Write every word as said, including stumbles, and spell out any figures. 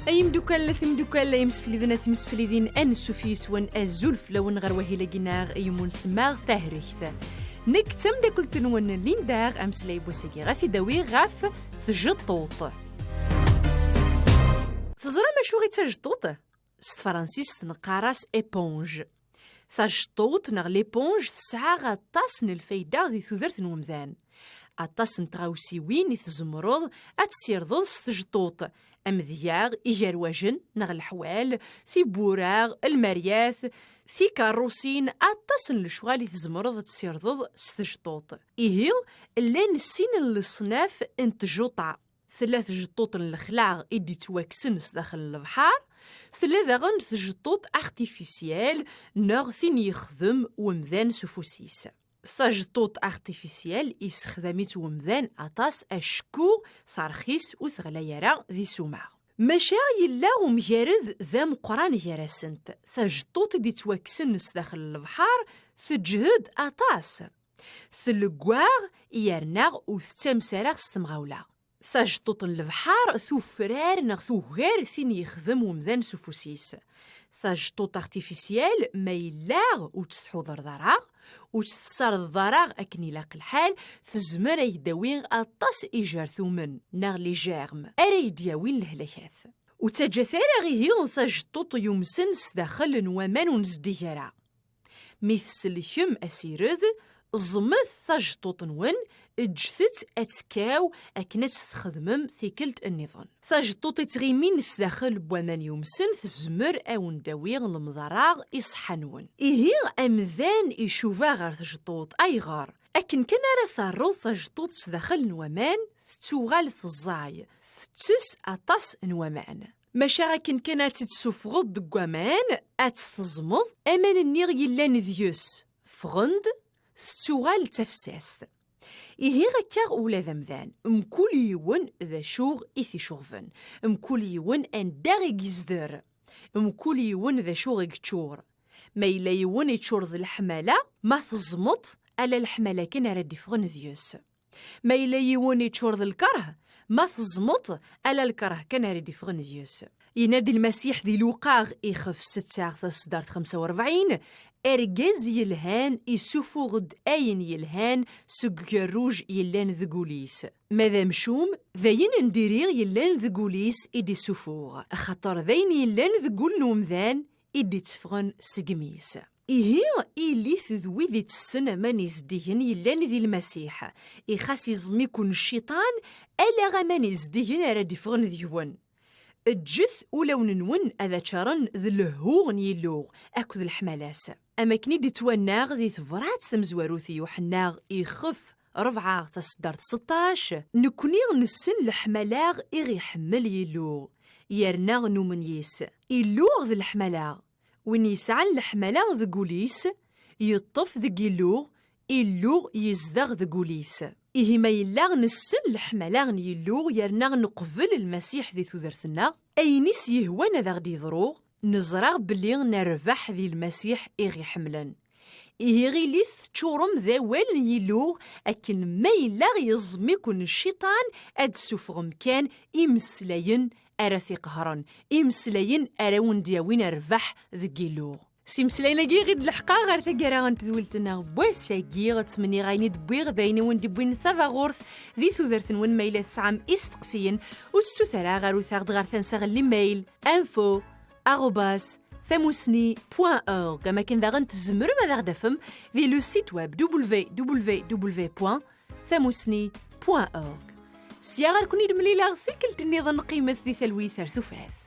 Ay imdukal, a timdukal, ay imsefliden, a timseflidin, ansuf yis-wen, azul fell-awen ɣer wahil-agi-nneɣ i umu nsemma Tahregt. Nekk d tamdakelt-nwen Linda, ameslay n wass-agi ɣef i d-awiɣ ɣef tjeṭṭuṭ. Teẓram acu i d tajeṭṭuṭ? S tefransist neqqar-as éponge. Tajeṭṭuṭ neɣ l'éponge tesɛa aṭas n lfayda di tudert n wemdan. Aṭas n tɣawsiwin i tzemreḍ ad tessirdeḍ s tjeṭṭuṭ, amedya, igerwajen neɣ leḥwal, tiwwura, lmaryat, tikeṛṛusin, aṭas n lecɣal i tzemreḍ ad tessirdeḍ s tjeṭṭuṭ. Ihi, llan sin n leṣnaf n tjuṭa. Tella tjeṭṭuṭ n lexlaɣ i d-ittwakksen s daxel n lebḥer, tella daɣen tjeṭṭuṭ artificielle neɣ tin yexdem wemdan s ufus-is. Tajeṭṭuṭ artificielle issexdam-itt wemdan aṭas acku terxis ur teɣlay ara di ssuma. Maca yella umgared d ameqqran gar-asent. Tajeṭṭuṭ i d-ittwakksen s daxel n lebḥer teǧhed aṭas. Tleggaɣ yerna ur tettames ara s temɣawla. Tajeṭṭuṭ n lebḥer tufrar neɣ tugar tin yexdem wemdan s ufus-is. Tajeṭṭuṭ artificielle, ma yella ur tt-tḥudreḍ ara, ur tt-tessardeḍ ara akken ilaq lḥal, tezmer ad k-d-tawi aṭas ijertumen neɣ les germes ara k-d-yawin lehlakat. Ur ttaǧǧat ara ihi tajeṭṭuṭ yumsen s daxel n waman ur nezdig ara. Mi tsellkem asired, ẓẓmet tajeṭṭuṭ-nwen, ǧǧet-tt ad tekkaw akken ad tt-txedmem tikkelt nniḍen. Tajeṭṭuṭ i ttɣimin s daxel n waman yumsen tezmer ad wen-d-tawi lemḍerra i ṣṣeḥḥa-nwen. Ihi amdan icuba ɣer tjeṭṭuṭ. Ayɣer? Akken kan ara terreḍ tajeṭṭuṭ s daxel n waman, tettuɣal teẓẓay, tettes aṭas n waman. Maca akken kan ad tt-id-tessufɣeḍ deg waman, ad tt-teẓmeḍ, aman-nni yellan deg-s ffɣen-d, tettuɣal d tafessast. Ihi akka ula d amdan, mkul yiwen d acu i t-icuɣben, mkul yiwen anda i yezder, mkul yiwen d acu i yeččur. Ma yella yiwen yeččur d leḥmala, ma teẓmeḍ, ala leḥmala kan ara d-iffɣen deg-s. Ma yella yiwen yeččur d lkeṛh, ma teẓmeḍ, ala lkeṛh kan ara d-iffɣen deg-s. Yenna-d Lmasiḥ di Luqa ixef setta taseddart xemsa u rebɛin, argaz yelhan isufuɣ-d ayen yelhan seg ugerruj yellan deg wul-is. Ma d amcum, d ayen n diri yellan deg wul-is i d-isufuɣ, axaṭer d ayen yellan deg wul n umdan i d-itteffɣen seg imi-s. Ihi, ilit d wid ittessen aman izeddigen yellan di Lmasiḥ, i xas iẓem-iken cciṭan, ala aman izeddigen ara d-iffɣen deg-wen. Eǧǧet ulawen-nwen ad aččaren d lehhu n Yillu akked leḥmala-s. Am akken i d-ittwannaɣ di tebrat tamezwarut i Yuḥenna ixef rebɛa taseddart seṭṭac, nekni nessen leḥmala i ɣ-iḥemmel Yillu, yerna numen yis. Illu d leḥmala. Win yesɛan leḥmala deg wul-is, yeṭṭef deg Illu, Illu yezdeɣ deg wul-is. Ihi ma yella nessen leḥmala n Yillu yerna neqbel Lmasiḥ di tudert-nneɣ, ayen i s-yehwan ad aɣ-d-yeḍru, neẓra belli nerbeḥ di Lmasiḥ i ɣ-iḥemmlen. Ihi ɣilit teččurem d awal n Yillu, akken ma yella yeẓmi-ken cciṭan, ad d-tessufɣem kan imeslayen ara t-iqehren, imeslayen ara wen-d-yawin rrbeḥ deg Yillu. S imeslayen-agi i d-leḥqeɣ ɣer taggara n tedwilt-nneɣ n wass-agi. Ttmenniɣ ayen i d-wwiɣ d ayen i wen-d-iwwin tabaɣurt di tudert-nwen. Ma yella tesɛam isteqsiyen, ur tettut ara, arut-aɣ-d ɣer tansa n l'email info arobase tamusni point org. Am akken daɣen tzemrem ad aɣ-d-tafem di le site web w w w point tamusni point org. Sya ɣer-ken i d-mlileɣ tikkelt nniḍen, qqimet di talwit ar tufat.